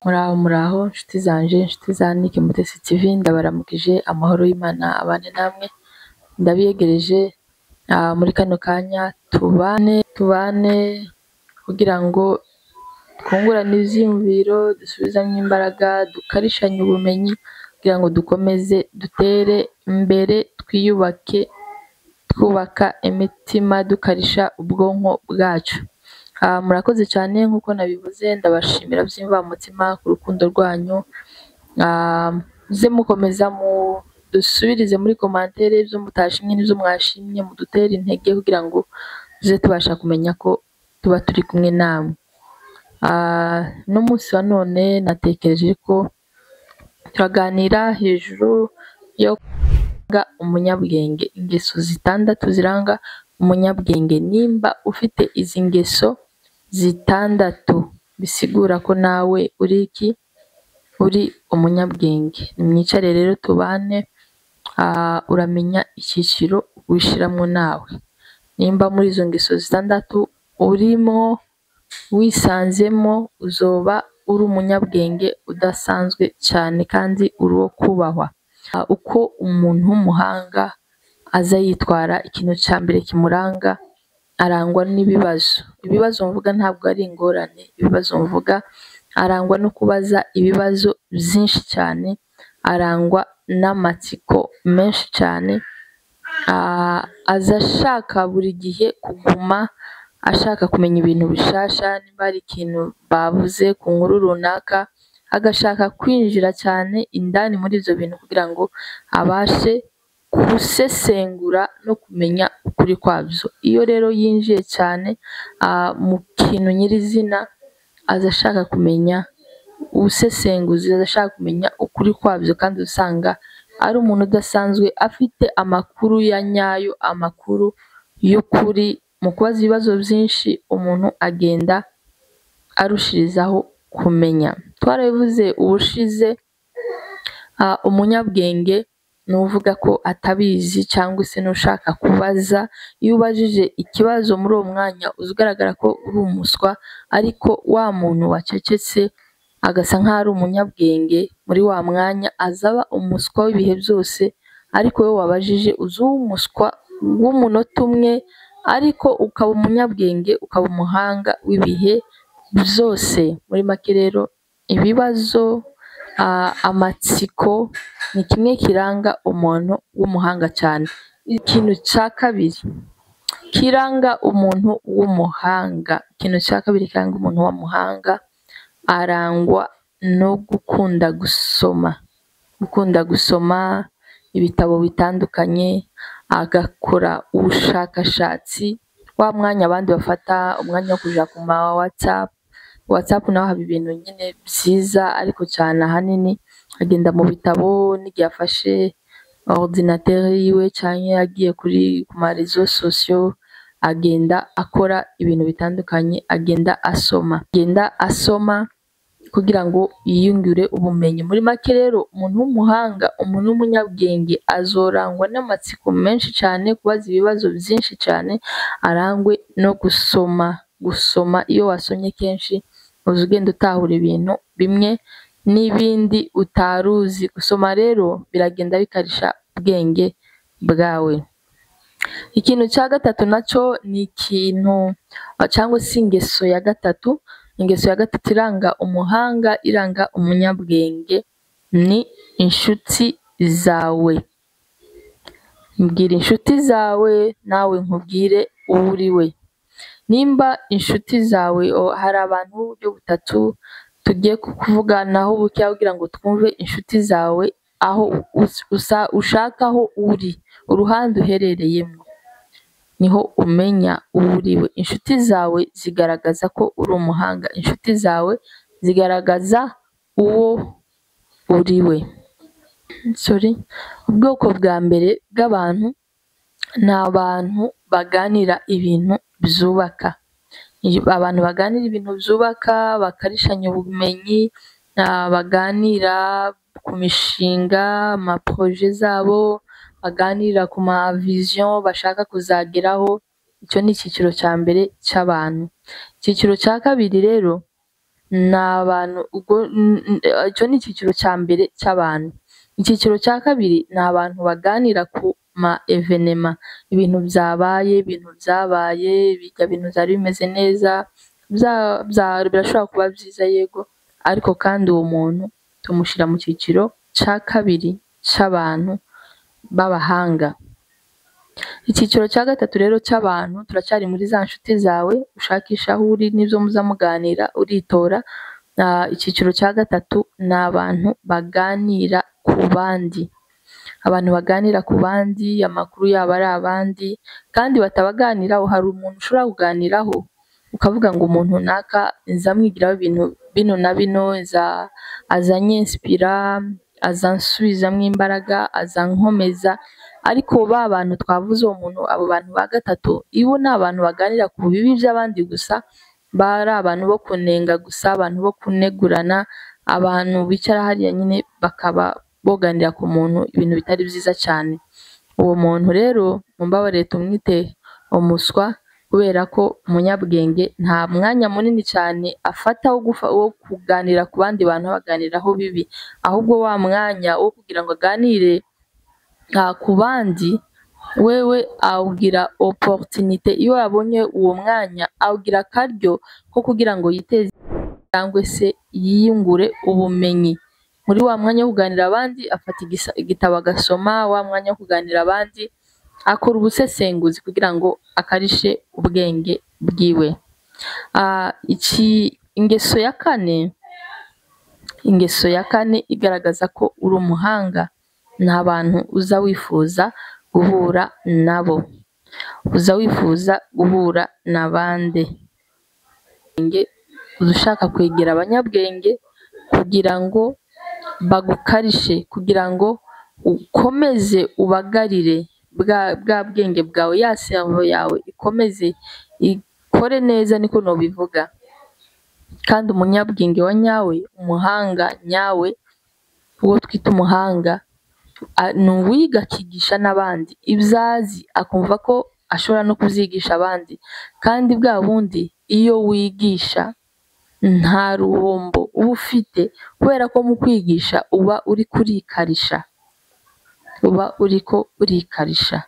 Muraho muraho nshuti zanje, nshuti za Nick Mutesi TV, ndabaramukije amahoro y'Imana abane namwe, ndabiyegereje muri kano kanya tubane tubane kugira ngo twungurane ivyiyumviro, dusubizanye imbaraga, dukarishanye ubumenyi kugira ngo dukomeze dutere imbere, twiyubake, twubaka imitima, dukarisha ubwonko bwacu. Murakoze cyane nk'uko nabivuze, ndabashimira by'imvamutima ku rukundo rwanyu. Muze mukomeza mudusubirize muri commentaire ibyo mutashimye n'ibyo mwashimye, mudutere intege kugira ngo tuze tubasha kumenya ko tuba turi kumwe namwe. Uno munsi wa none natekereje ko turaganira hejuru yo kuranga umunyabwenge, ingeso zitandatu ziranga umunyabwenge. Nimba ufite izi ngeso zitandatu bisigura ko nawe uri iki? Uri umunyabwenge. Nimwicare rero tubane, uramenya icyiciro wishiramwo nawe. Nimba muri izo ngeso zitandatu urimo wisanzemo, uzoba uri umunyabwenge udasanzwe cyane kandi uri uwo kubahwa. Uko umuntu w'umuhanga aza yitwara, ikintu cya mbere kimuranga arangwa n'ibibazo. Ibibazo mvuga ntabwo ari ingorane, ibibazo mvuga arangwa no kubaza ibibazo byinshi cyane, arangwa n'amatsiko menshi cyane, aza ashaka buri gihe kuguma ashaka kumenya ibintu bishasha, niba hari ikintu bavuze ku nkuru runaka, agashaka kwinjira cyane indani muri ibyo bintu kugira ngo abashe gusesengura no kumenya ukuri kwabyo. Iyo rero yinjiye cyane mu kintu nyirizina, aza ashaka kumenya ubusesenguzi, aza ashaka kumenya ukuri kwabyo, kandi usanga ari umuntu udasanzwe afite amakuru ya nyayo, amakuru y'ukuri. Mu kubaza ibibazo byinshi umuntu agenda arushirizaho kumenya. Twarabivuze ubushize, umunyabwenge ni uvuga ko atabizi cyangwa se n'ushaka kubaza. Iyo ubajije ikibazo muri uwo mwanya uza ugaragara ko uri umuswa, ariko wa muntu wacecetse agasa nk'aho ari umunyabwenge muri wa mwanya azaba umuswa w'ibihe byose, ariko wowe wabajije uza uba umuswa w'umunota umwe, ariko ukaba umunyabwenge, ukaba umuhanga w'ibihe byose. Muri make rero ibibazo, amatsiko ni kimwe kiranga umuntu w'umuhanga cyane. Ikintu cya kabiri kiranga umuntu w'umuhanga, ikintu cya kabiri kiranga umuntu w'umuhanga, arangwa no gukunda gusoma, gukunda gusoma ibitabo bitandukanye, agakora ubushakashatsi. Wa mwanya abandi bafata umwanya wo kuja ku ma WhatsApp, WhatsApp naho haba ibintu nyine byiza, ariko cyane ahanini agenda mu bitabo, n'igihe afashe ordinateur yiwe canke agiye kuri ku ma réseaux sociaux, agenda akora ibintu bitandukanye, agenda asoma, agenda asoma kugira ngo yiyungure ubumenyi. Muri make rero umuntu w'umuhanga, umuntu w'umunyabwenge azorangwa n'amatsiko menshi cyane, kubaza ibibazo byinshi cyane, arangwe no gusoma. Gusoma, iyo wasomye kenshi uza ugenda utahura ibintu bimwe n'ibindi utaruzi. Gusoma rero biragenda bikarisha ubwenge bwawe. Ikintu cya gatatu nacyo ni ikintu cyangwa se ingeso ya gatatu, ingeso ya gatatu iranga umuhanga, iranga umunyabwenge ni inshuti zawe. Mbwira inshuti zawe nawe nkubwire uwo uri we. Nimba inshuti zawe, hari abantu b'uburyo butatu tugiye kuvuganaho bukeya kugira ngo twumve inshuti zawe aho ushaka aho uri, uruhande uherereyemo niho umenya uwo uri we. Inshuti zawe zigaragaza ko uri umuhanga, inshuti zawe zigaragaza uwo uri we. Sorry. Ubwoko bwa mbere bw'abantu ni abantu baganira ibintu byubaka. Abantu baganira ibintu byubaka, bakarishanya ubumenyi, baganira ku mishinga, ama projets zabo, baganira ku ma vision bashaka kuzageraho. Icyo ni icyiciro cya mbere cy'abantu. Icyiciro cya kabiri rero Ni abantu, ubwo icyo ni icyiciro cya mbere cy'abantu. Icyiciro cya kabiri ni abantu baganira ku ma événements, ibintu byabaye, ibintu byabaye, bijya bintu byari bimeze neza, birashobora kuba byiza yego, ariko kandi uwo muntu tumushyira mu cyiciro cya kabiri cy'abantu b'abahanga. Icyiciro cya gatatu rero cy'abantu, turacyari muri za nshuti zawe ushakisha aho uri n'ibyo muza muganira uritora. Icyiciro cya gatatu ni abantu baganira ku bandi, abantu baganira ku bandi, amakuru yabo ari abandi kandi batabaganiraho. Hari umuntu ushobora kuganiraho ukavuga ngo umuntu runaka nza mwigiraho ibintu bino na bino, aza anyinspira, aza ansubizamo imbaraga, aza ankomeza. Ariko ba bantu twavuze, uwo muntu, abo bantu ba gatatu, ibo ni abantu baganira ku bibi by'abandi gusa, bari abantu bo kunenga gusa, abantu bo kunegurana, abantu bicara hariya nyine bakaba boganira ku muntu ibintu bitari byiza cyane. Uwo muntu rero mumbabarire tumwite umuswa, kubera ko umunyabwenge nta mwanya munini cyane afata wo kuganira ku bandi bantu abaganiraho bibi, ahubwo wa mwanya wo kugira ngo aganire ku bandi wewe awugira opportunité. Iyo yabonye uwo mwanya awugira akaryo ko kugira ngo yiteze cyangwa se yiyungure ubumenyi. Muri wa mwanya wo kuganira abandi afata igitabo agasoma, wa mwanya wo kuganira abandi akora ubusesenguzi kugira ngo akarishe ubwenge bwiwe. Ingeso ya kane, ingeso ya kane igaragaza ko uri umuhanga, ni abantu uza wifuza guhura nabo. Uza wifuza guhura na bande? Uza ushaka kwegera abanyabwenge kugira ngo bagukarishe, kugira ngo ukomeze ubagarire bwa bwenge bwawe, ya cerveau yawe ikomeze ikore neza, niko nobivuga. Kandi umunyabwenge wa nyawe, umuhanga nyawe, uwo twita umuhanga, ni uwiga akigisha n'abandi ibyo azi, akumva ko ashobora no kubyigisha abandi. Kandi bwa bundi iyo wigisha nta ruhombo uba ufite, kubera ko mu kwigisha uba uri kurikarisha, uba uriko urikarisha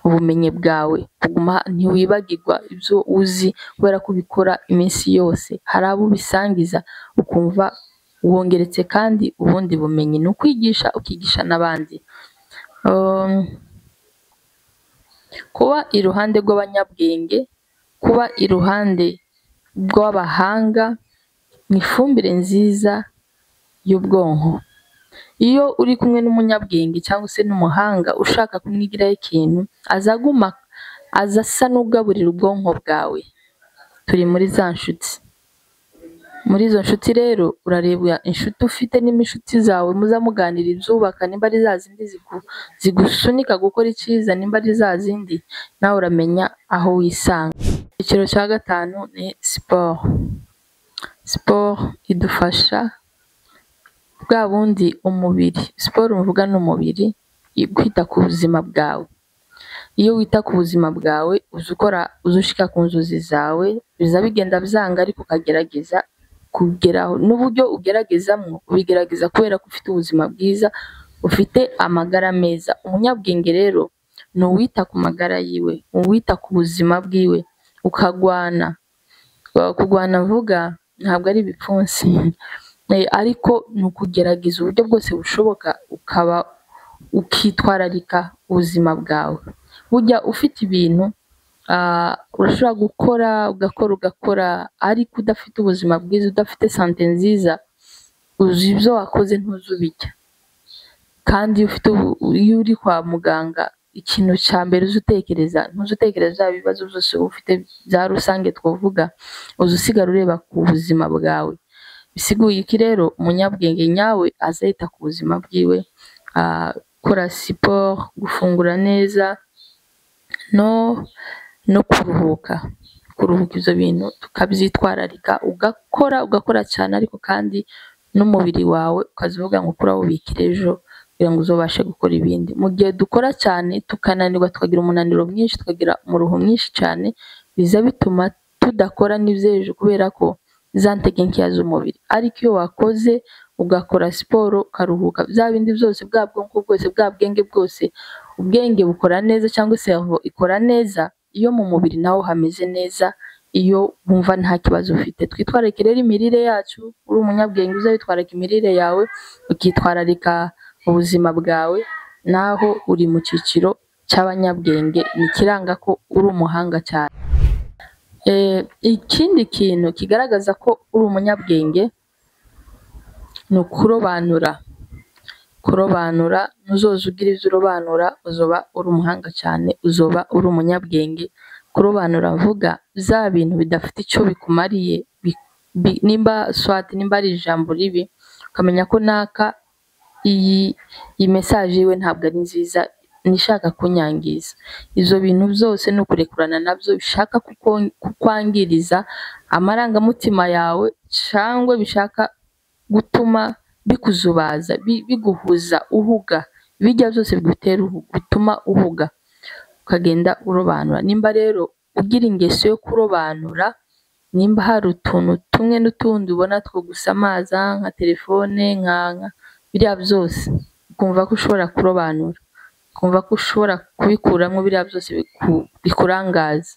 ubumenyi bwawe, buguma, ntiwibagirwa ibyo uzi kubera ko ubikora iminsi yose. Hari abo ubisangiza ukumva wongeretse kandi ubundi bumenyi. Ni ukwigisha ukigisha n'abandi. Kuba iruhande rw'abanyabwenge, kuba iruhande rw'abahanga ni ifumbire nziza y'ubwonko. Iyo uri kumwe n'umunyabwenge cyangwa se n'umuhanga ushaka kumwigiraho ikintu, aza aguma, aza asa n'ugaburira ubwonko bwawe. Turi muri za nshuti. Muri izo nshuti rero urareba inshuti ufite nimba inshuti zawe muza muganira ibyubaka, nimba ari za zindi zigusunika gukora icyiza, nimba ari za zindi, nawe uramenya aho wisanga. Icyiciro cya gatanu ni siporo. Siporo idufasha bwa bundi umubiri. Siporo mvuga ni umubiri, kwita ku buzima bwawe. Iyo wita ku buzima bwawe uza ukora, uza ushika ku nzozi zawe, biza bigenda byanga ariko ukagerageza kugeraho. N'uburyo ugeragezamwo ubigerageza kubera ko ufite ubuzima bwiza, ufite amagara meza. Umunyabwenge rero ni uwita ku magara yiwe, uwita ku buzima bwiwe, ukagwana. Kugwana mvuga ntabwo ari ibipfunsi, ariko ni ukugerageza uburyo bwose bushoboka ukaba ukitwararika ubuzima bwawe. Burya ufite ibintu urashobora gukora ugakora ugakora, ariko udafite ubuzima bwiza, udafite santé nziza, uzi ibyo wakoze ntuzi ubijya. Kandi iyo uri kwa muganga, ikintu cya mbere uza utekereza, ntuzi utekereza bya bibazo byose uba ufite bya rusange twavuga, uza usigara ureba ku buzima bwawe. Bisiguye iki rero? Umunyabwenge nyawe aza yita ku buzima bwiwe, gukora siporo, gufungura neza, no kuruhuka. Kuruhuka ibyo bintu tukabyitwararika, ugakora ugakora cyane, ariko kandi n'umubiri wawe ukaza uvuga ngo kurawubikira ejo kugira ngo uzabashe gukora ibindi. Mu gihe dukora cyane tukananirwa, tukagira umunaniro mwinshi, tukagira umuruho mwinshi cyane, biza bituma tudakora n'iby'ejo kubera ko za ntege nkeya z'umubiri. Ariko iyo wakoze ugakora siporo ukaruhuka, bya bindi byose, bwa bwonko bwose, bwa bwenge bwose, ubwenge bukora neza cyangwa cerveau ikora neza iyo mu mubiri naho hameze neza, iyo wumva nta kibazo ufite. Twitwararike rero imirire yacu. Uri umunyabwenge uze witwararika imirire yawe, ukitwararika ubuzima bwawe, naho uri mu cyiciro cy'abanyabwenge, ni ikiranga ko uri umuhanga cyane. Ikindi kintu kigaragaza ko uri umunyabwenge ni ukurobanura. Kurobanura, ntuzoze ugira ibyo urobanura, uzoba uri umuhanga cyane, uzoba uri umunyabwenge. Kurobanura mvuga bya bintu bidafite icyo bikumariye, nimba swati nimba ari ijambo ribi, ukamenya ko naka iyi message yiwe ntabwo ari nziza, nishaka kunyangiza. Ibyo bintu byose ni ukurekurana nabyo, bishaka kukwangiriza amarangamutima yawe, cyangwa bishaka gutuma bikuzubaza, biguhuza uhuga, bijya byose bigutera bituma uhuga, ukagenda urobanura. Nimba rero ugira ingeso yo kurobanura, nimba hari utuntu tumwe n'utundi ubona two gusamaza nka telefone, nka biriya byose, ukumva ko ushobora kurobanura, ukumva ko ushobora kubikuramo biriya byose bikurangaza,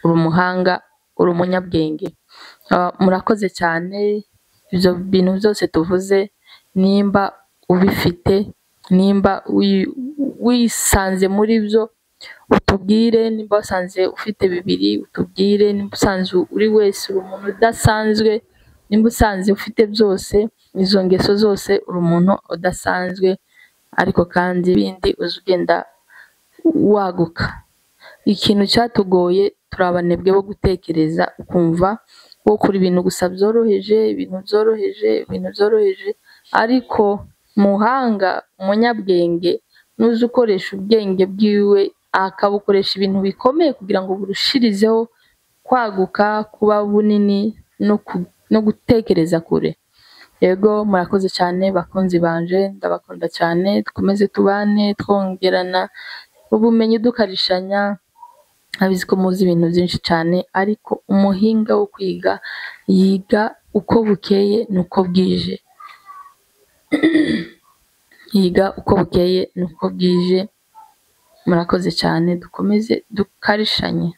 uri umuhanga, uri umunyabwenge. Murakoze cyane. Ibyo bintu byose tuvuze, nimba ubifite, nimba wisanze muri byo, utubwire. Nimba wasanze ufite bibiri, utubwire. Nimba usanze uri wese uri umuntu udasanzwe, nimba usanze ufite byose, izo ngeso zose, uri umuntu udasanzwe. Ariko kandi ibindi uza ugenda waguka. Ikintu cyatugoye, turi abanebwe bo gutekereza, ukumva wokora ibintu gusa byoroheje, ibintu byoroheje, ibintu byoroheje. Ariko muhanga, umunyabwenge nuza ukoresha ubwenge bwiwe, akabukoresha ibintu bikomeye kugira ngo burushirizeho kwaguka, kuba bunini no gutekereza kure. Yego, murakoze cyane bakunzi banje, ndabakunda cyane. Dukomeze tubane, twongerana ubumenyi, dukarishanya. Abizi ko muzi ibintu byinshi cyane, ariko umuhinga wo kwiga yiga uko bukeye n'uko bwije, yiga uko bukeye n'uko bwije. Murakoze cyane, dukomeze dukarishanye.